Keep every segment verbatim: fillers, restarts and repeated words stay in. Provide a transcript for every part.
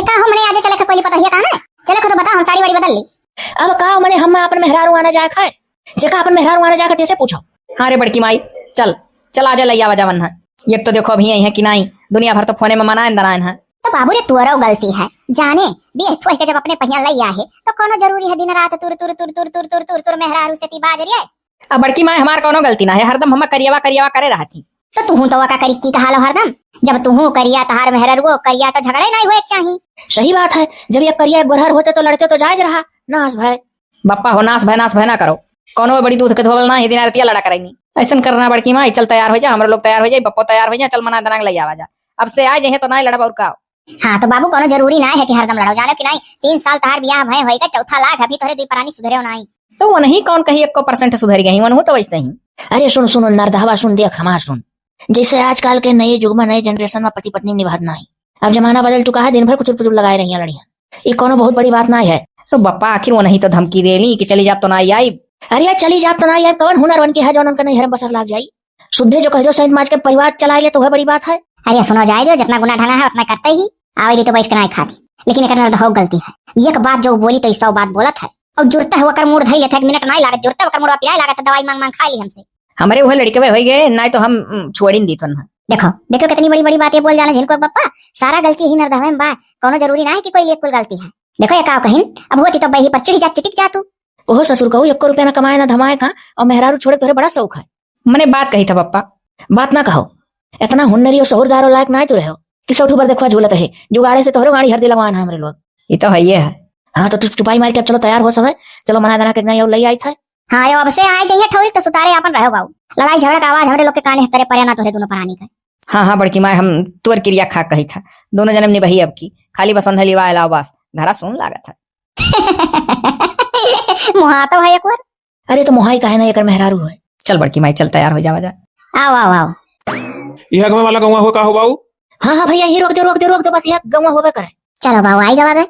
का हो मने, आजे चले के कोई पता ही है का ना? चले को तो बताओ, हम साड़ी वाड़ी बदल ली। अब का मने, हम अपन मेहरारू आना जाए खाए, जेका अपन मेहरारू आना जाए खाए, तेसे पूछो। हाँ रे बड़की माई, चल, चल आजा, लई आवा जवन है। एक तो देखो अभी यही है कि नाई, दुनिया भर तो फोने में मनायन दनायन है। तो बाबू रे, तोरो गलती है, जाने बियह थोह के जब अपने पहिया लई आहे, तो कोनो जरूरी है दिन रात तुर तुर तुर तुर तुर तुर तुर तुर मेहरारू से ती बाज रे? अब बड़की माई, हमार कोनो गलती ना है, हरदम हम करियावा करियावा करे रहत ही। तो तुहू तो वका करी की कहालो हरदम, जब तुहू करिया, तहार मेहररुओ करिया, तो झगड़े नाई होए के चाही। सही बात है, जब ये करिया गोरहर होते तो लड़ते तो जायज रहा। नास भय। बप्पा हो, नास भय, नास भय ना करो, कोनो बड़ी दूध के धोवल ना है, दिना रतिया लड़ा करैनी। ऐसन करना बड़की माई, चल तैयार हो जा, हमरो लोग तैयार हो जाए, बप्पो तैयार हो जाए, चल मना दनांग लई आवा जा। अब से आ जाए तो नाई लड़ब और का। हाँ, तो बाबू, कोनो जरूरी नाई है कि हरदम लड़ो, जानो कि नाई, तीन साल तहार बियाह भय होई के, चौथा लाग, अभी तोहरे दुई परानी सुधरे नाई। तो वो नहीं कौन कही एको percent सुधर गई, वनहु तो वैसे ही। अरे सुन, सुन, नरदहवा सुन, देख हमार सुन, जैसे आजकल के नए युग में, नए generation में पति पत्नी निभात नाई, अब जमाना बदल चुका है, दिन भर कुचुर पुचुर लगाए रही हैं लड़ियाँ, ये कोनो बहुत बड़ी बात नाई है। तो बप्पा, आखिर वो नहीं तो धमकी दे ली कि चली जाब तो नाई आइब। अरे चली जाब तो नाई आइब, कवन हुनर उनके है जो उनका नहीं हरम बसर लाग जाई? सुद्धे जो कह दो, सैंत माज के परिवार चलाए ले तो वह बड़ी बात है। अरे सुनो, जाए दो, जितना गुना ढंगा है उतना करते ही। आवे दी तो बैठ के नाई खाती, लेकिन एकर नरदहो गलती है। एक बात जो बोली तो ई सौ बात बोलत है। और जुरता है ओकर मूड धई लेत है, एक मिनट नाई लागत, जुरता ओकर मूडवा पिराए लागत है, दवाई मांग मांग खाए ली हमसे। हमरे वह लड़के होई गए, नाई तो हम, उम, छोड़िन दी तो ना। देखो, देखो कितनी बड़ी बड़ी बातें बोल जाना जिनको बप्पा, सारा गलती ही नरदहवे में बा, कोनो जरूरी ना है कि कोई एक कुल गलती है। देखो ये का कहिन, अब होती तो बही पर चिढ़ी जा, चिटिक जा तू। ओहो ससुर कहू, एको रुपया ना कमाए ना धमाए का, और मेहरारू छोड़े तोहरे बड़ा शौक है। मने बात कही था बप्पा। बात ना कहो, इतना हुन्नरी और सहूरदार और लायक ना तू रहो कि सौठू बर देखवा झूलत रहे, जुगाड़े से तोहरो गाड़ी हर दिलवान है हमरे लोग। ये तो है, ये है। हाँ, तो तू चुपाई मार के अब चलो, तैयार हो सब है, चलो मना दना कितना और लई आई था। हाँ, यो अब से आए चाहिए ठौरी तो सुतारे आपन रहो बाबू, लड़ाई झगड़ा का आवाज हमरे लोग के काने तरे परे ना तोहरे दोनों परानी का। हाँ, हाँ, बड़की माई, हम तोर किरिया खा कही था, दोनों जने निबही अब की, खाली बस अंधली वाला बस, घरा सुन लागत है। मुहा तो है एक बार। अरे तो मोहाई काहे ना, एकर मेहरारू है। चल बड़की माई, चल तैयार हो जावा जा। आओ, आओ, आओ। यह अगवे वाला गौवा हो का हो बाऊ? हाँ, हाँ भैया, ये रोक दे, रोक दे, रोक दे, बस यह गौवा होबे करे। चलो बाऊ, आई गवा गए।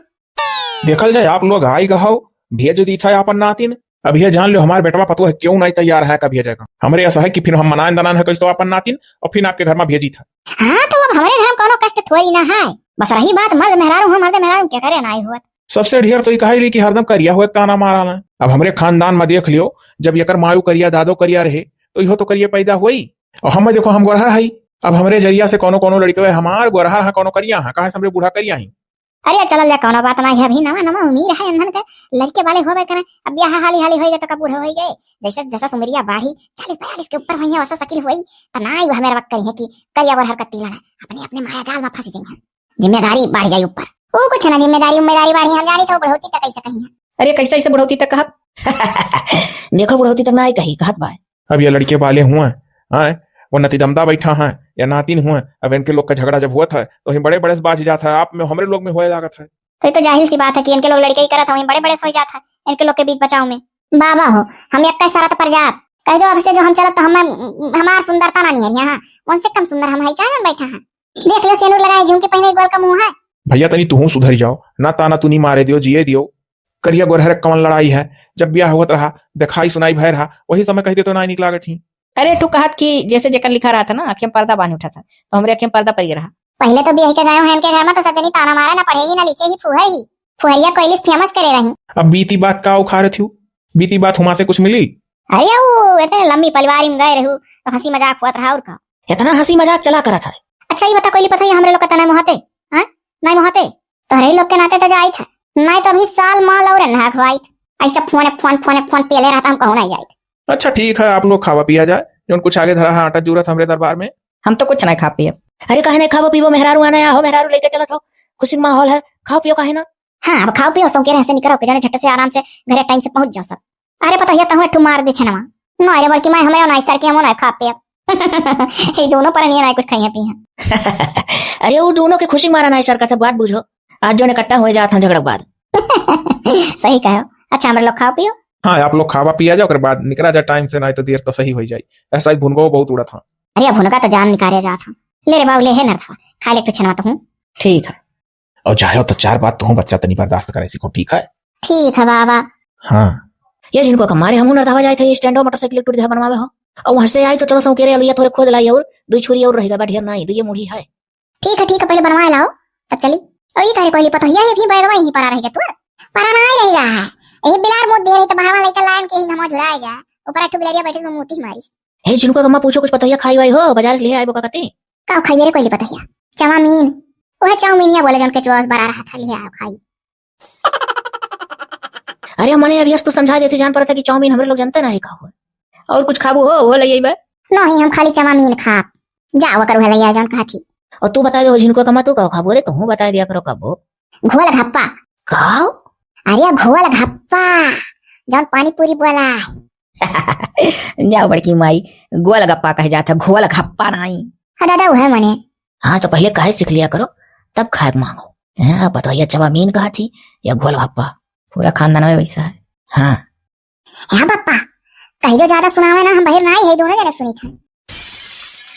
देखल जाए, आप लोग आई गहाओ, भेज दी था आपन नातिन। अब यह जान लो, हमार बेटवा पतोह क्यों नहीं तैयार है का भेजे का। हमरे ऐसा है कि फिर हम मनान दनान है कैसे तो आपन नातिन और फिर आपके घर में भेजी था। हाँ, तो अब हमरे घर में कोनो कष्ट थोड़ी ना है। बस रही बात मर्द मेहरारू, हम मर्द मेहरारू के करे ना आई हुआ। सबसे ढेर तो ई कहे ली कि हरदम करिया हुए ताना मारा ना। अब हमरे खानदान में देख लियो, जब एकर मायू करिया, दादो करिया रहे, तो इहो तो करिया पैदा हुई। और हम देखो, हम गोरहर हई। अब हमरे जरिया से कोनो कोनो लड़के हमार गोरहर हाँ, कोनो करिया हाँ, काहे से हमरे बूढ़ा करिया ही। अरे चलल जा, कोनो बात ना है, अभी नवा नवा उम्मीद है, अनहन के लड़के वाले होबे करे। अब ब्याह हाली हाली होई गए तो का बूढ़े होई गए, जैसे जैसा उमरिया बाढ़ी, चालीस बयालीस के ऊपर होई है, वैसा शकील होई, तो ना ही वो हमें रवक करी है कि करिया गोरहर का तिलड़ है, अपने अपने माया जाल में फंस जाई है। जिम्मेदारी बढ़ जाई ऊपर। वो कुछ ना, जिम्मेदारी उम्मेदारी बढ़ी, हम जानी तो बुढ़ौती तक कैसे कही है। अरे कैसे ऐसे बुढ़ौती तक कहब? देखो बुढ़ौती तक ना आई कही, कहत बा। अब ये लड़के वाले हुआ, हाँ, वो नतीदमदा बैठा है या नातिन हुआ, अब इनके लोग का झगड़ा जब हुआ था तो वहीं बड़े बड़े से बाज जाता है, आप में हमरे लोग में होए लागत है। तो ये तो जाहिल सी बात है कि इनके लोग लड़के ही करत है, वहीं बड़े बड़े से हो जाता है इनके लोग के बीच बचाव में। बाबा हो, हम एक शरत पर जाब, कह दो अब से जो हम चलब तो हम, हमार सुंदरता ना निहर यहाँ, उनसे कम सुंदर हम है क्या, हम बैठा है। देख लो, सेनुर लगाए, झुमके पहने, गोल का मुंह है। भैया, तनी तुहू सुधर जाओ, ना ताना तुनी मारे दियो, जिए दियो। करिया गोरहर कवन लड़ाई है, जब ब्याह होत रहा, देखाई सुनाई भय रहा, वही समय कह दे तो ना निक लागत ही। अरे, तू कहत कि जैसे जेकर लिखा रहा था ना, आँखें में पर्दा बांध उठा था, तो हमरे आँखें में पर्दा पड़ गया रहा। पहले तो ब्याह के गए हैं इनके घर में, तो सब जनी ताना मारे, ना पढ़ेगी, ना लिखेगी, फुहर ही। फुहरिया कोयलिस फेमस करे रही। अब बीती बात का उखाड़त हूँ, बीती बात हुमा से कुछ मिली? अरे, वो इतने लंबी परिवार में गए रहू, तो हंसी मजाक होत रहा, और का? इतना हंसी मजाक चला करत है। अच्छा, ये बता, कोयली पता है हमरे लोग का तना मोहते? हाँ? नहीं मोहते? तोहरे लोग के नाते तो जाइत है, नहीं तो अभी साल माल और ना खवाइत। ऐसा फोन, फोन, फोन, फोन पेले रहता, हम कहूँ नहीं जाइत। अच्छा, ठीक है, आप लोग खावा पिया जाए, जौन कुछ आगे धरा है आटा जूरत हमरे दरबार में। हम तो कुछ नहीं खा पिए। अरे, काहे नहीं खाबो पीबो? मेहरारू आना या हो, मेहरारू लेके चलत हो, खुशी का माहौल है, खाओ पियो, काहे ना? हाँ, अब खाओ पियो, सौंके रहे से निकरो के जाने झट से आराम से घरे टाइम से पहुंच जाओ सब। अरे पतोहिया, तहु एक ठू मार दे छनवा। ना रे बड़की माई, हमरे ना सर के, हम ना खा पे। ये दोनों पर नहीं कुछ खाइए पी हैं। अरे वो दोनों के खुशी मारा ना सर का था, बात बुझो। आज जो इकट्ठा हो जात हैं झगड़ा के बाद। सही कहो। अच्छा, हमरे लोग खाओ पियो। हाँ, आप लोग खावा पिया जाओ, ओकर बाद निकला जा टाइम से, नहीं तो देर तो सही हो जाई। ऐसा ही भुनगो बहुत उड़त हाँ। अरे भुनगा तो जान निकाले जात हाँ। ले रे बाबू, ले है नरथवा, खा ले तू छनवा तो हूँ। ठीक है। और जायो तो चार बात तू बच्चा तनी बर्दाश्त करे सीखो, ठीक है? ठीक है बाबा। हाँ। ये जिनको का मारे हमू नरधावा जाए थे, ये स्टैंडो मोटरसाइकिल टूट गया बनवावे हो। और वहां से आई तो चलो सौकेरे अलुइया थोड़े खोद लाई और दो छुरी और रहेगा बा, ढेर नहीं, दो ये मुड़ी है। ठीक है, ठीक है, पहले बनवाए लाओ, तब चली। और ई करे कोइली पतोहिया, ये भी बैगवा यहीं परा रह गया तोर। परा ना ही रह गया है। यही बिलार मुत दे रही तो बाहर वाला लइका लायन के ही घमा झुराए जा। ऊपर एक ठो बिलरिया बैठे में मुती मारिस। हे झिनकुआ कम्मा, पूछो कुछ पतोहिया खाई वाई हो, बाजार से ले आए बो का कते? का खाई मेरे कोइली पतोहिया? चाउमीन। वह चाउमीनिया बोले जौन के चुआ बरा रहा था, ले आओ खाई। अरे मने अभी तू समझा देती जान पड़ता कि चाउमीन हमरे लोग जनते ना है का हो। और कुछ खाबू हो, वो ले आइबे। नहीं, हम खाली चाउमीन खाब। जा वो करू है ले आ जौन कहा थी। और तू बता दे हो झिनकुआ कम्मा, तू का खाबू? अरे तू बता दिया करो कबो। घोल घप्पा। का? अरे घोल घप्पा, जौन पानी पूरी बोला। जाओ बड़की माई, गोल गप्पा कहे जात है, घोल घप्पा नाई। हाँ दादा, वो है मने। हाँ, तो पहले कहे सीख लिया करो, तब खाए के मांगो। हाँ, पतोहिया चाउमीन कहा थी या घोल घप्पा? पूरा खानदान में वैसा है। हाँ। हाँ पप्पा, कह दो ज्यादा सुनावे ना, हम बहिर नाई है, दोनों जने सुनी थे।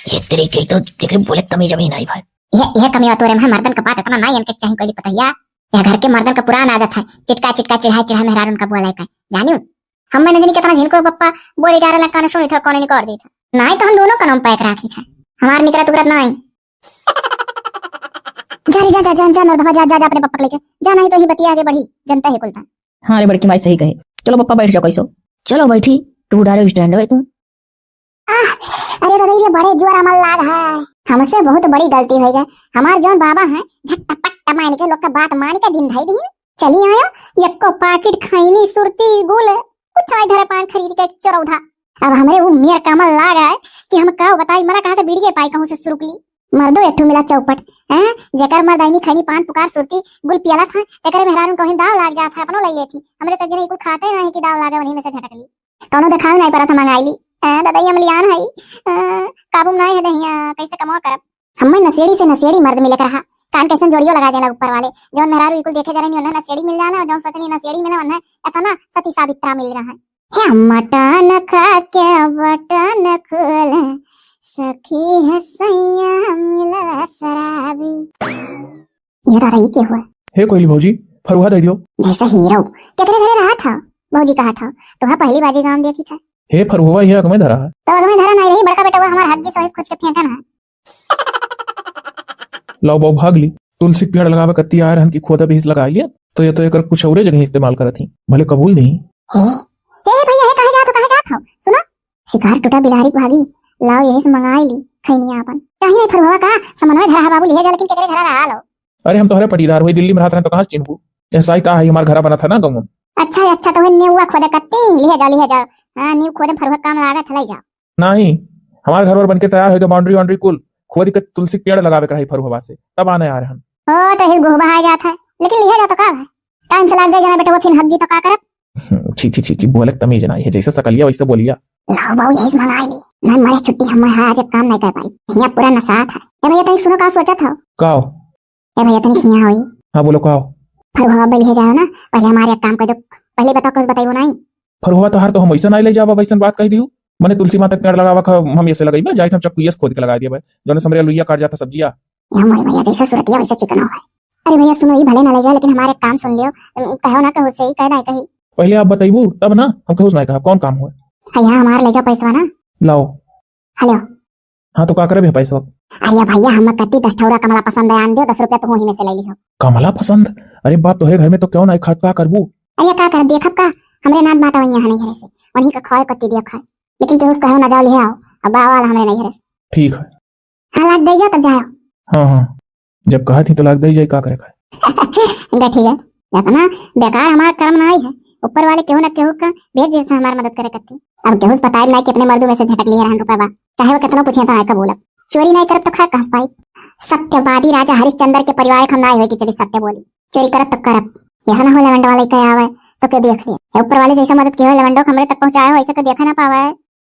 ये तेरी कही तो, देख रहे, बोले तमीज अभी नाई भाई। ये, ये कमी तोरे में है, मर्दन का बात इतना नाई इनके चाहिए कोइली पतोहिया। यह घर के मर्दन का पुरान आदत है, चिटका चिटका चिढ़ाए चिढ़ाए मेहरारून का बोला है, जानियो। हम मैंने जनी कितना झिनको पप्पा बोले जा रहे, काने सुनी था, कोने निकाल दी था। नाई तो हम दोनों का नाम पैक राखी था, हमार निकरा तुकरत नाई। जा रे, जा, जा, जा, जा, नरधवा, जा, जा, जा, अपने पप्पा के लेके जा, नहीं तो ही बतिया आगे बढ़ी, जनता है कुलता। हाँ रे बड़की माई, सही कहे। चलो पप्पा, बैठ जाओ कैसो। चलो बैठी, तू डारे स्टैंड है तू। आह, अरे दादा, ये बड़े जोर अमल लाग है। हमसे बहुत बड़ी गलती हो गई। हमार जौन बाबा हैं, झटपट मायन के लोग का बात मान के दिन धाई दिन चली आयो। यक्को पाकिट खैनी, सुरती, गुल, कुछ आई धरे पान खरीद के चरौधा। अब हमरे उ मेर का अमल लाग है कि हम का बताई, मरा कहा के बीड़िए पाई कहूँ से सुरुक ली। मर्दो एक ठो मिला चौपट, हैं? जेकर मर्दाइनी खैनी पान पुकार सुरती गुल पियला था, तेकरे मेहरारू कहीं दाव लाग जात है, अपनो ले लेती। हमरे तो गिरे कुल खाते नहीं कि दाव लागे, वहीं में से झटक ली। कौनो देखाव नहीं परत, हम मंगाई ली। हैं, दादा, ये अमलियान है, हैं, काबू में नहीं है दहिया, कैसे कमवा करब? हम्मे नशेड़ी से नशेड़ी मर्द मिले के रहा, कान कैसन जोड़ियो लगा देला ऊपर वाले। जौन मेहरारू ई कुल देखे जरे नहीं, उन्हें नशेड़ी मिल जाला, और जौन सोचनी नशेड़ी मिले, उन्हें इतना सती सावित्रा मिल रहा है। हे मटन खा के बटन खोल, सखी है सैया मिलल शराबी। ये दादा, ई के हुआ? हे कोइली भौजी, फरुहा दे दियो। जैसे हीरो। केकरे घरे रहा था? भौजी कहा था। तो वहाँ पहली बाजी गाँव देखी था। हे फरुहवा, ये अगमे धरा है। तो अगमे धरा नहीं रही, बड़का बेटा हुआ हमार हग्गी सोइस खुच के फेंकन है। लाओ बाबू, भाग ली। तुलसी के पेड़ लगावे कत्ती आए रहन की खोदा बीस लगा लिया, तो ये तो एकर कुछ औरे जगह इस्तेमाल करत ही, भले कबूल दी। हे, हे भैया, हे कहाँ जात हो, कहाँ जात हो? सुनो, शिकार टूटा बिलारी भागी, लाओ यही से मंगाई ली खैनिया अपन। कहीं नहीं फरुहवा का समन्वय धरा है बाबू, लिहे जा, लेकिन केकरे घरा रहा लो। अरे हम तोहरे पटीदार हुई, दिल्ली में रहत रहन तो कहाँ से चिन्हबू? ऐसा ही का है, हमार घरा बना था ना गाँव में। अच्छा, अच्छा, तो नेउआ खोदे कत्ती, लिहे जाओ, लिहे जाओ। हाँ, नीव खोदे फरुहा काम लागत है, ले जाओ। नहीं, हमार घर वर बन के तैयार होइगा, बाउंड्री वाउंड्री कुल खोद के तुलसी के पेड़ लगावे के रही फरुहवा से, तब आने आ रहन। ओ, तो हिस गोहबा आ जात है, लेकिन लिहे जाओ तो का है? टाइम से लाग गए जना बेटा, वो फिर हग्गी तो का करब? छी, छी, छी, छी, बोले के तमीज नहीं है, जैसे सकलिया वैसे बोलिया। लाओ बाबू, यही से मंगाई ली। नहीं, मारे छुट्टी हम है, आज एक काम नहीं कर पाई। यहाँ पूरा नसात है। ए भैया, तनिक सुनो, का सोचत हो? का हो? ए भैया, तनिक हियाँ होई। हाँ, बोलो, का हो? फरुहवा बलिहे जाओ ना, पहले हमारे एक काम कर दो। पहले बताओ, कुछ बताइबो नहीं। फरुहवा तोहार तो हम ऐसा नहीं ले जाबा, वैसन बात कह दियो। मने तुलसी माता के पेड़ लगावा खा, हम ऐसे लगाई बा, जाइत हम चक्कू यस खोद के लगा दिया बा, जौने से हमरे लुइया काट जाता सब्जिया। ए हमारे भैया, जैसा सुरतिया वैसा चिकन हो है। अरे भैया सुनो, ई भले ना ले जाए, लेकिन हमारे एक काम सुन लियो। कहो ना, कहो से ही कह ना कही। पहले आप बताइबू, तब ना हम कहूस ना कहा, कौन काम हुआ? हाँ, यहाँ हमारे ले जाओ पैसवा ना। लाओ। हेलो। हाँ, तो का करबे पैसवा? अरे भैया, हम कत्ती दस ठौरा कमला पसंद है, आन दियो, दस रुपया तो वहीं में से ले लियो। कमला पसंद? अरे बाप, तोहरे घर में तो क्यों ना खात, का करबू? अरे का कर, देखब का, हमरे नाथ बाटा वहीं हने घरे से, वहीं का खाए कत्ती दिया खाए, लेकिन केहू से कहो ना जाओ, ले आओ, अब बावल हमरे नहीं घरे से। ठीक है। हाँ, लाग दे जा, तब जाओ। हाँ, हाँ, जब कहा थी तो लाग दे जाए, का करे खाए। गठी है, इतना बेकार हमारा कर्म ना आई है, ऊपर वाले केहू ना केहू का भेज देते हैं हमारी मदद करे करती। अब केहू से बताए नहीं कि अपने मर्दू में से झटक लिए रहन रुपया बा, चाहे वो कितना पूछे तो आए कबूलब। चोरी नहीं करब तो खाए कहाँ से पाई? सत्यवादी राजा हरिश्चंद्र के परिवार के हम ना होए कि चली सत्य बोली। चोरी करब तो करब, ऐसा ना हो लवंडवा लेके आवे तो के देख ले। ए ऊपर वाले जैसे मदद के हो लवंडो के हमरे तक पहुँचाए हो, ऐसे के देखे ना पावे।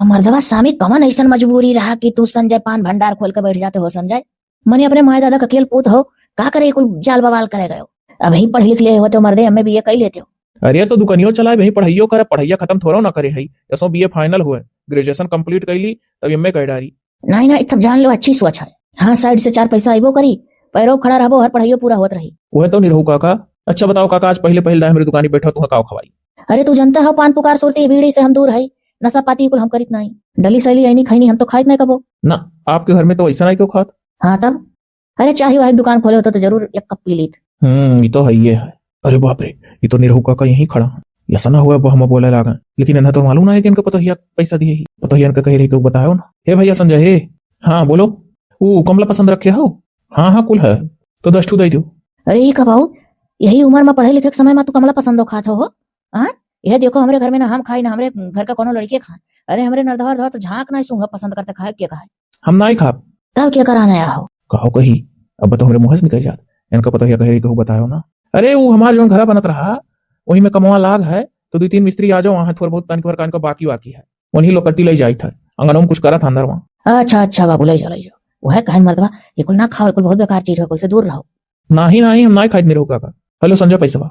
अब मर्दवा सामी कवन ऐसन मजबूरी रहा कि तू संजय पान भंडार खोल के बैठ जाते हो संजय? मने अपने माय दादा का अकेल पूत हो, का करे कुल जाल बवाल करे गयो? अब ही पढ़ लिख लिए होते हो मर्दे, एमए बीए कर लेते हो। अरे तो दुकानियो चलाए, वही पढ़ाइयो करे, पढ़ाइया खत्म थोड़ो ना करे है। यसो बीए फाइनल हुए, ग्रेजुएशन कंप्लीट कर ली, तब एमए कर डारी। नहीं, नहीं, तब जान लो अच्छी सोच है। हाँ, साइड से चार पैसा आइबो करी, पैरो खड़ा रहबो, हर पढ़ाइयो पूरा होत रही। वह तो निरहू काका। अच्छा बताओ काका, आज पहले पहले दाए हमरे दुकानी बैठो, तुहा काव खवाई? अरे तू जनता हो, पान पुकार सुरती बीड़ी से हम दूर है, नशा पाती कुल हम करित नहीं। डली सैली ऐनी खैनी हम तो खाइत नहीं कबो। ना, आपके घर में तो ऐसा नहीं क्यों खात? हाँ तब, अरे चाही वाही दुकान खोले होता तो जरूर एक कप पी लीत। हम्म, ई तो हइये है। अरे बाप रे, ई तो निरहू काका यहीं खड़ा है। ऐसा ना हुआ, अब हम बोले लागा। लेकिन इन्हें तो मालूम ना है कि इनका पतोहिया पैसा दिए ही। पतोहिया इनका कहे रही कि बतायो ना। हे भैया संजय, हे। हाँ, बोलो। ऊ कमला पसंद रखे हो? हाँ, हाँ, कुल है। तो दस ठू दे दो। अरे, ई का बाऊ, यही उम्र में पढ़े लिखे के समय में तू कमला पसंद खात हो, हो? हाँ? यह देखो, हमरे घर में ना हम खाई, ना हमरे घर का कोनो लड़के खाए। अरे, हमरे नरधवा, रधवा तो झांक ना सूंघा पसंद करते खाए, के खाए? हम ना ही खाब। तब के कराने आया हो? कहो कही, अब तो हमरे मुँह से निकल जात। इनका पतोहिया कहे रही, कहू बतायो ना। अरे, वो हमार जौन घरा बनत रहा, वही में कमवा लाग है, तो दो तीन मिस्त्री आ जाओ, वहाँ थोड़ा बहुत तनिक भर का इनका बाकी वाकी है, वही लोग करती ले जाई था, अंगनों में कुछ करत था अंदर वहाँ। अच्छा, अच्छा बाबू, ले जाओ, ले जाओ। वह कहन मर्दवा, ये कुल ना खाओ, ये कुल बहुत बेकार चीज है, कुल से दूर रहो। नाही, नाही, हम नाही खाइत निरहू काका। हेलो संजय पैसवा।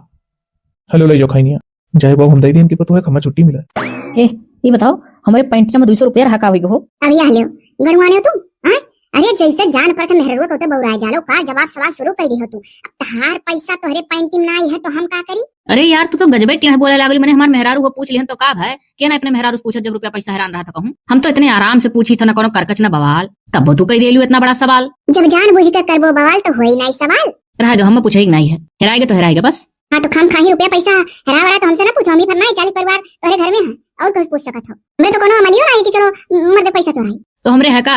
हेलो, ले जाओ खैनिया। जाए बाबू, हम दे दी इनकी पतोह है, खम्मा छुट्टी मिला। हे, ये बताओ, हमारे पैंटिया में दो सौ रुपया रहा का होई हो? अब यह लो, गड़ुआने हो तुम, हाँ? अरे जैसे जान पर से मेहररुआ को तो बौराए जालो का, जवाब सवाल शुरू कर दी हो तू। अब तहार पैसा तोहरे पैंटी में नाही है तो हम का करी? अरे यार, तू तो गजबे टेढ़ बोले लागल। मने हमार मेहरारू को पूछ लिहन तो का भाई, के ना अपने मेहरारू से पूछत जब रुपया पैसा हैरान रहा था कहूँ। हम तो इतने आराम से पूछी था, ना कोनो करकच ना बवाल, तब तू कह देलू इतना बड़ा सवाल। जब जान बूझ के करबो बवाल तो होई नाही सवाल। रह दो, हम पूछे ही नाही है, हेराएगा तो हेराएगा बस। हाँ तो खाम खाही रुपया पैसा हरावा रहा तो हमसे ना पूछो, हम ही फरमाई चालीस परिवार तोहरे घर में है, और कुछ पूछ सकत हो? हमरे तो कोनो अमलियो नाही कि चलो मर्द पैसा चोराई। तो हमरे है का?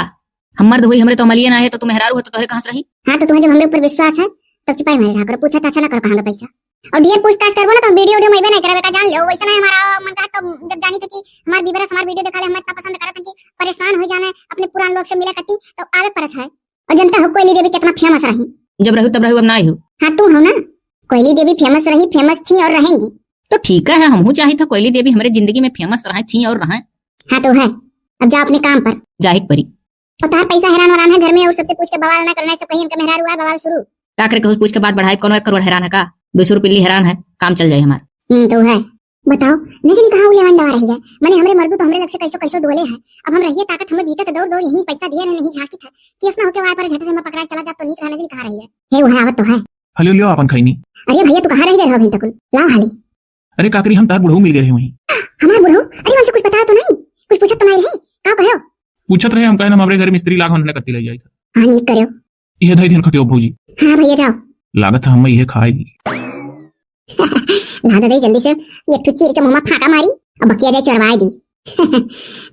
हम मर्द हुई, हमरे तो अमलिये ना है, तो तू मेहरारू हो तो तोहरे कहाँ से रही? हाँ तो तुम्हें जब हमरे ऊपर विश्वास है तब चुपाई मारे रहा करो, पूछा ताछा ना करो कहाँ का पैसा। और ढेर पूछताछ करबो ना तो हम वीडियो वीडियो में अइबे नहीं करबे का, जान लो। वैसे ना हमारा मन कहा तो जब जानी थे कि हमार बीबरा हमार वीडियो देखा ले, हम इतना पसंद करत हैं कि परेशान हो जाने, अपने पुरान लोग से मिले कती तो आवे परत है। और जनता हो कोयली देवी कितना फेमस रही। जब रहू तब रहू, अब ना हो। हाँ तू हो ना, कोयली देवी फेमस रही, फेमस थी और रहेंगी। तो ठीक है, हमहू चाहित है कोयली देवी हमारे जिंदगी में फेमस रहे, थी और रहे। हाँ तो है, अब जाओ अपने काम पर। जाहिक परी। और तहार पैसा हैरान वरान है घर में, और सबसे पूछ के बवाल ना करना है, सब कहीं इनका मेहरारू है, बवाल शुरू। का करे कहूँ, पूछ के बात बढ़ाए, कोनो एक करोड़ हैरान है का? दो सौ रुपये ली हैरान है, काम चल जाए हमार। हम्म, तो है। बताओ, न जानी कहाँ उलेवन डवा रह गए। मने हमरे मर्दू तो हमरे लग से कैसो कैसो डोले है। अब हम रहिए ताकत हमें बीते तो दौड़ दौड़ यही पैसा दिए रहे, नहीं झांकी था। केस ना होके वाय पर झट से मैं पकड़ा चला जा तो नीक रहना, जानी कहाँ रह गए। हे, वह आवत तो है। हलियो लियो आपन खैनी। अरे भैया, तू कहाँ रह गए हो अभी तक? लाओ हाली। अरे काकरी, हम तार बुढ़ऊ मिल गए रहे वहीं। हमार बुढ़ऊ? अरे उनसे कुछ बताओ तो नहीं, कुछ पूछत तो नहीं रहे, का कहो? पूछत रहे हम, कहे ना हमरे घर मिस्त्री लाग, उन्होंने कत्ती ले जाई था। हाँ, नीक करो। यह धई दिन खटियो भौजी। हाँ भैया, जाओ। लागत है हम यह खाए दी। ला दे जल्दी से, एक ठो चीर के मुंह में फाका मारी, अब बकिया जाए चरवाए दी।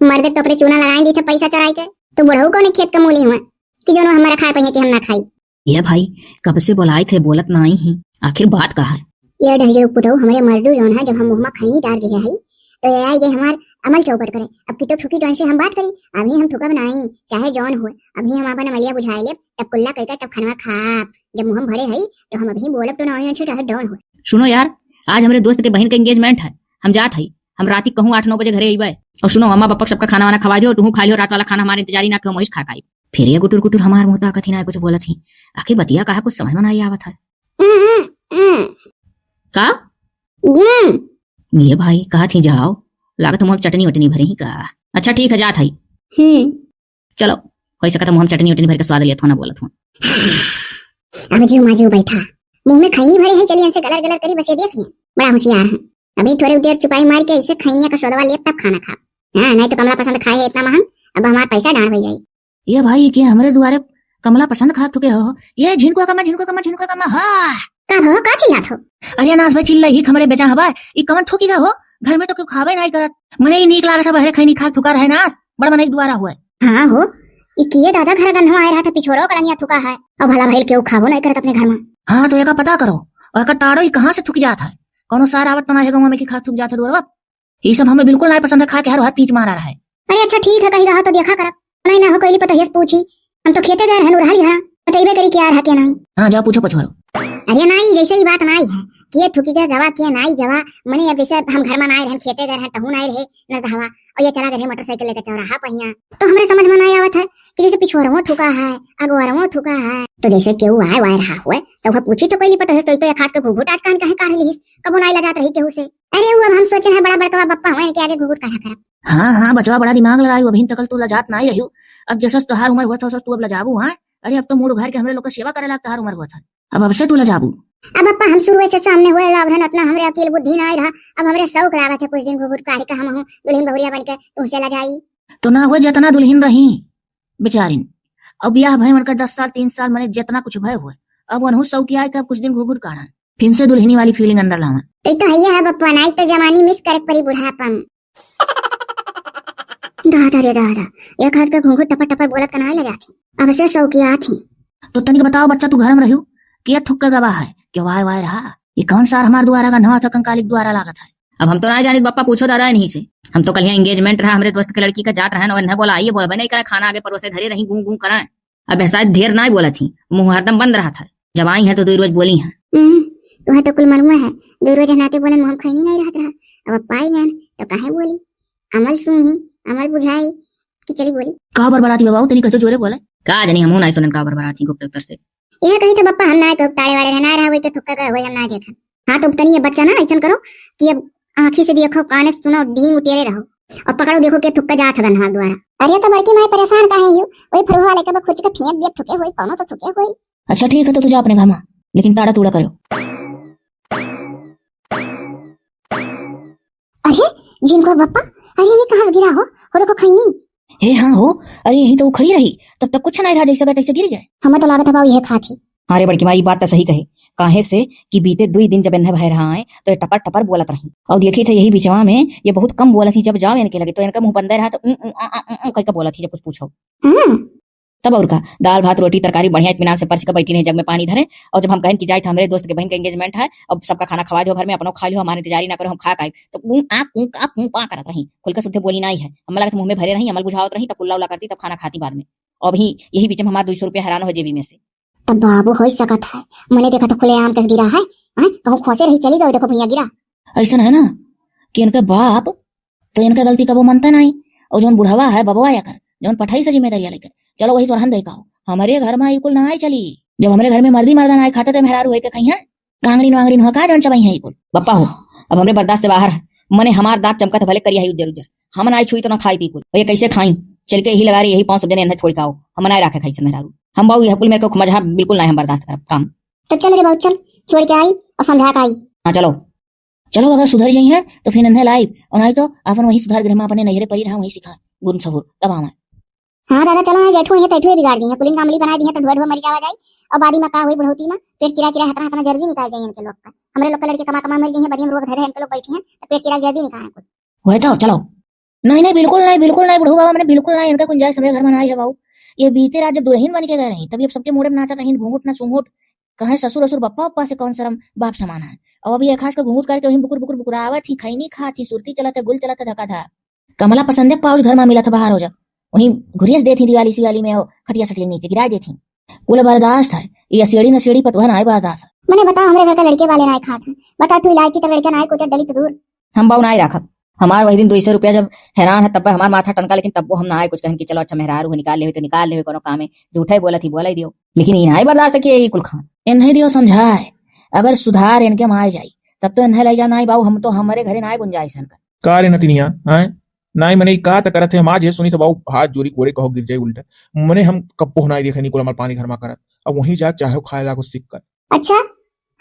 मर्द तो अपने चूना लगाए दी थे पैसा चुराए के, तो बुढ़ऊ कौन खेत के मूली हुआ कि जो हमारा खाए पहिए कि हम ना खाई। ये भाई, कब से बोलाए थे, बोलत नहीं ही, आखिर बात का है? ये ढहिलू पुतऊ, हमरे मर्दू जौन है, जब हम मुंह में खैनी डाल दिया है, तो ये आई गई हमार अमल चौपट करे। अब कितो ठुकी तो इनसे हम बात करी, अभी हम ठुकब नहीं, चाहे जौन हुए, अभी हम अपन अमलिया बुझाए ले, तब कुल्ला कइके तब खनवा खाब। जब मुंह में भरे हई, तो हम अभी बोलब तो ना होई, चाहे जौन हुए। सुनो यार, आज हमरे दोस्त के बहन के एंगेजमेंट है, हम जात हई, हम राती कहूँ आठ नौ बजे घरे अइबे। और सुनो, अम्मा पापा सबका खाना वाना खवा दियो, तुहू खा लियो, रात वाला खाना हमारे इंतजारी ना, क्यों वही खा खाई। फिर ये गुटुर गुटुर हमार मुंह ताकत ही ना, कुछ बोलत ही। आखिर बतिया कहा, कुछ समझ में नहीं आवत है। हम्म, हम्म, हम्म। का? हम्म। ये भाई, कहा थी जाओ, लागत मुंह में चटनी वटनी भरी ही का? अच्छा ठीक है, जात है। हम्म। चलो, हो सकता मुंह में चटनी वटनी भर के स्वाद लिया था ना, बोलत हूँ। अब जीव माँ जीव बैठा, मुंह में खैनी भरे है, चलिए इनसे गलर गलर करी, बस ये देख लिए, बड़ा होशियार है। अभी थोड़े देर चुपाई मार के इसे खैनिया का सोदवा लिए तब खाना खा। हाँ, नहीं तो कमला पसंद खाए है इतना महंग, अब हमारा पैसा डांड हो जाए। ये भाई, के हमरे दुआरे कमला पसंद खात थुके हो? ये झिनको कमा, झिनको कमा, झिनको कमा, हाँ। का भवा, का चिल्लात हो? अरे नास भाई, चिल्ला ही हमरे बेचा हवा, ई कमन थूकी गा हो? घर में तो क्यों खावे नहीं करत? मने ई नीक लागत है, बहरे खैनी खात थुका रहे नास, बड़ मनई दुआरा हुए। हाँ हो, ई किए दादा घर गंधवा आए रहा था, पिछोरो कलंगिया थुका है। अब भला भइल केहू खाबो नहीं करत अपने घर में। हाँ, तो एका पता करो, और एका ताड़ो ई कहाँ से थुक जात है? कौनो सार आवत तो ना है गाँव में कि खात थुक जात है दुआरवा? ई सब हमें बिल्कुल नाहीं पसंद है, खा के हर वक्त पीच मारा रहा है। अरे अच्छा ठीक है, कहीं रहा तो देखा करब। नहीं ना हो कैली पतोहिया से पूछी, हम तो खेते गए रहन उड़ाली हरा, बतैबे करी क्या रहा क्या नहीं। हाँ, जाओ पूछो पछवारो। अरे नहीं, जैसे ही बात नहीं है, के थुकी के गवा के नहीं गवा, मने अब जैसे हम घर में नहीं रहन, खेते गए रहन, तहू नहीं रहे, न तो हवा, और ये चला गए रहे मोटरसाइकिल लेके चौराहा पहिया, तो हमरे समझ में नहीं आवत है कि जैसे पिछुआरवो थुका है, अगुआरवो थुका है, तो जैसे केहू आए वाए रहा हुए, तो वह पूछी तो कैली पतोहिया से, तो, तो एक हाथ के घूघूट आज कान कहीं काढ़ लीस, कबो नहीं लजात रही केहू से। अरे वो अब हम सोचे हैं बड़ा बड़कवा बप्पा हुए, इनके आगे घूघूट काढ़ा करब। हाँ, हाँ, बचवा बड़ा दिमाग लगाई, अभी तक तू लजात नहीं रही। अब जैसे तोहार उम्र हुआ था, तू अब लजाबू, हाँ? अरे अब तो मूड़ उघार के हमरे लोग का सेवा करे लाग तोहार उम्र हुआ था। अब, अब से तू लजाबू। अब बप्पा हम शुरू से सामने हुए लाग रहन, अपना हमरे अकील बुद्धि नहीं रहा। अब हमरे शौक लागत है कुछ दिन घूघूट काढ़ के हम हूँ दुल्हन बहुरिया बन के तुमसे लजाई। तो ना हुए जितना दुल्हन रही बेचारिन, अब ब्याह भय उनका दस साल, तीन साल, मने जितना कुछ भय हुए, अब वनहु सौकिया के अब कुछ दिन घूघूट काढ़ा, फिर से दुल्हनी वाली feeling अंदर लावा। तो, तो हइया है बप्पा, नाई तो जवानी miss करे परी बुढ़ापा में। दादा रे दादा, एक हाथ के घूंघट टपर टपर बोलत कनाई ले जाती। अब से सौकिया थी। तो तनिक बताओ बच्चा, तू घर में रह्यू कि ये थुक्का गवा है कि वाय वाय रहा? ये कौन सार हमार दुआरा का नवा था, कंकालिक दुआरा लागत है? अब हम तो ना जानित बप्पा, पूछो दादा इन्हीं से। हम तो कल यहाँ engagement रहा हमरे दोस्त के लड़की का, जात रहा ना, इन्हें बोला आइए, बोलबे नहीं करे, खाना आगे परोसे धरे रही, गूं गूं कराए। अब शायद ढेर ना बोला थी, मुंह हरदम बंद रहा था। जब आई है तो दो रोज बोली है। हम्म, तुहे तो कुल मालूम है, दो रोज नाते बोलन मुंह खैनी नहीं रहत रहा। अब पाई गन तो काहे बोली? अमल सूंघी, अमल बुझाई कि चली बोली। का बरबराती बाबू, तनी कह तो जोरे बोले। का जानी, हमहू नाई सुनन का बरबराती गुप्त उत्तर से। यह कही तो बप्पा हम नाई तो ताड़े वाड़े रहे, नाई रहा वही के थुक्का गए, वही हम नाई देखन। हाँ, तो तनी ये बच्चा ना ऐसन करो कि अब आँखी से देखो, काने से सुनो, डींग उटेरे रहो और पकड़ो, देखो के थुक्का जात हगन हमार द्वारा। अरे तो बड़की माई परेशान काहे हो? वही फरुहा लेके बा खुर्ची के फेंक दिया, थुके होई, कौनो तो थुके होई। अच्छा ठीक है, तो तू जा अपने घर में, लेकिन ताड़ा तूड़ा करो। अरे जिनको बप्पा, अरे ये कहाँ से गिरा हो? हो देखो खैनी। हे हाँ हो, अरे यहीं तो वो खड़ी रही, तब तक कुछ नहीं रहा, जैसे गए तैसे गिर गए। हमें तो लागत है बाबू यह खात ही। हाँ रे बड़की माई, ई बात तो सही कहे। काहे से कि बीते दुई दिन जब इन्हें भय रहा है तो ये टपर टपर बोलत रही। और देखी थे यही बिचवा में ये बहुत कम बोलत ही, जब जाओ इनके लगे तो इनका मुंह बंदे रहा तो ऊं, ऊं, आ, आ, ऊं, ऊं करके बोलत ही जब कुछ पूछो। हाँ। तब और का, दाल भात रोटी तरकारी बढ़िया इत्मीनान से परस के बैठी रही, जग में पानी धरे। और जब हम कहन कि जाए तो हमरे दोस्त के बहन के engagement है, अब सबका खाना खवा दो घर में, अपनो खा लियो, हमारे इंतजारी ना करो, हम खा के आइब। तो ऊं, आ, ऊं, आ, ऊं, आ करत रही, खुल के सुधे बोली नाई है। हमें लगत मुंह में भरे रही, अमल बुझावत रही, तब कुल्ला उल्ला करती, तब खाना खाती बाद में। अभी यही बीच में हमार दुई सौ रुपया हैरान हो जेबी में से। तब बाबू हो सकत है, मने देखा तो खुलेआम कस गिरा है, हैं? कहूँ खोसे रही चली गई, देखो भुइयां गिरा। ऐसन है ना कि इनका बाप तो इनका गलती कबो मनता नहीं, और जौन बुढ़वा है बबवा या कर, जौन पठाई से जिम्मेदारियां लेके चलो वही तो रहन दे का हो। हमारे घर में ई कुल ना आई चली, जब हमारे घर में मर्दी मर्दा ना आई खाता तो मेहरारू है के खाई है? कांगड़ी नांगड़ी हो का जौन चबाई है ई कुल? बप्पा हो, अब हमरे बर्दाश्त से बाहर है। मने हमार दांत चमकत भले करिया है उज्जर उज्जर, हम ना छुई तो ना खाई ती कुल। और ये कैसे खाई? चल के यही लगा रही, यही पाँव सब जने इन्हें छोड़ के आओ, हम ना रखे खाई से मेहरारू। हम बाबू यह कुल मेरे को मजहा बिल्कुल ना हम बर्दाश्त करब काम। तो चल रे बाबू चल, छोड़ के आई और समझा के आई। हाँ चलो। चलो अगर सुधर जाई है तो फिर इन्हें लाइब, और नहीं तो अपन वही सुधार गृह में अपने नैहरे परी रहा, वही सिखा गुण सहूर तब आवे। हाँ दादा चलो ना, जेठू है तैठू बिगाड़ दी है, कुलिन कामली बना दी है तो ढुआ ढुआ मरी जावा जाई। और बादी में का हुई बुढ़ौती में पेट चिरा चिरा हतना हतना जल्दी निकाल जाई इनके लोग का। हमरे लोग के लड़के कमा कमा मर जाई है, बदी में रोग धरे इनके लोग बैठी हैं तो पेट चिरा जल्दी निकाल कुल। वही तो चलो। नहीं नहीं बिल्कुल नहीं, बिल्कुल नहीं बुढ़ऊ बाबा, मैंने बिल्कुल नहीं, इनका गुंजाइश हमरे घर में ना आई है बाबू। ये बीते रात जब दुल्हन बन के गए रही तब ये सबके मुड़े में नाचत रही घूंघट ना सूंघट, कहे ससुर असुर बप्पा उप्पा से कौन शर्म, बाप समान है। और अभी एक खास के घूंघट करके वहीं बुकुर बुकुर बुकुरावत ही, खैनी खात ही, सुरती चलत है, गुल चलत है, धका धक। कमला पसंद के पाउच घर में मिलत है बाहर हो जा, वहीं घुरियस देत ही दिवाली सिवाली में, और खटिया सटिया नीचे गिराए देत ही। कुल बर्दाश्त है, ये सीढ़ी न सीढ़ी पतुआ ना आए बर्दाश्त है। मने बताओ, हमरे घर का लड़के वाले ना आए खात हैं, बता तू इलायची तो लड़के ना आए कुछ डली तो दूर। हम बाऊ ना आए राखब, हमार वही दिन दो सौ रुपया जब हैरान है तब हमार माथा टनका, लेकिन तब वो हम ना आए कुछ कहन कि चलो अच्छा मेहरारू है निकाल लेवे तो निकाल लेवे कोनो काम है, झूठे बोलत ही बोला ही दियो, लेकिन ये ना आए बर्दाश्त है कि ये कुल खान। इन्हें दियो समझाए, अगर सुधार इनके में आ जाई तब तो इन्हें ले जाओ, ना बाऊ हम तो हमारे घरे ना गुंजाइश है इनका। का रे नतिनिया, आए? नाई मने ई का त करत है, हम आज ये सुनी त बाऊ हाथ जोड़ी कोड़े कहो गिर जाई उल्टा। मने हम कब्बो नाई देखे निकुल हमार पानी घर मा करत। अब वहीं जा चाहे खाए लागो सीख कर। अच्छा,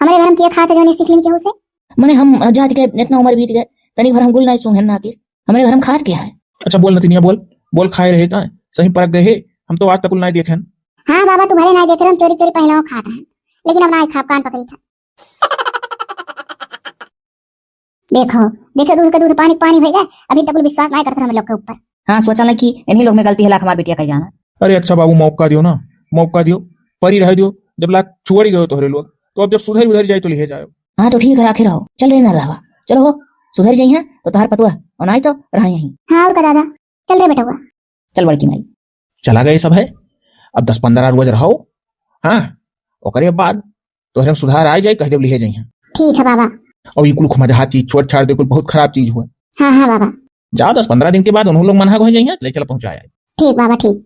हमरे घर में किया खात है जो नहीं सीख ली केहू से? मने हम जात के इतना उम्र बीत गए, तनी भर हम गुल नाई सूंघन ना आतीस। हमरे घर में खात क्या है? अच्छा बोल नतिनिया बोल, बोल खाए रहे ता, सही परक गए हे, हम तो आज तक कुल नाई देखे हन। हाँ बाबा, तू भले नाई देखे रहे, हम चोरी चोरी पहले खात रहन, लेकिन अब नाई खाब, कान पकड़ी था। देखो, देखो, दूध का दूध, पानी का पानी भई जाए, अभी तक विश्वास नाई करत रहे हम लोग के ऊपर। हाँ, सोचा ना कि इन्हीं लोग में गलती है, लाख हमार बिटिया का जाना। अरे अच्छा बाबू, मौका दियो ना, मौका दियो, परी रह दियो, जब लाख छुअड़ी गयो तोहरे लोग, तो अब जब सुधर उधर जाए तो लिहे जाओ। हाँ, तो ठीक है, राखे रहो, चल रे ना रहवा, चलो हो, सुधर जाई है तो तहार पतुआ, और नाई तो रहा यहीं। हाँ, और का दादा, चल रे बेटवा। चल बड़की माई। चला गए सब है, अब दस पन्द्रह रोज रहो, हाँ, ओकरे बाद तोहरे में सुधार आ जाए, कह देब लिहे जाइए। ठीक है बाबा। और ई कुल खुमजहा चीज छोड़ छाड़ दे, कुल बहुत खराब चीज हुआ। हाँ, हाँ बाबा। जा, दस पन्द्रह दिन के बाद उन्हों लोग मनहा हो जाइए, ले चल पहुँचाया। ठीक बाबा, ठीक।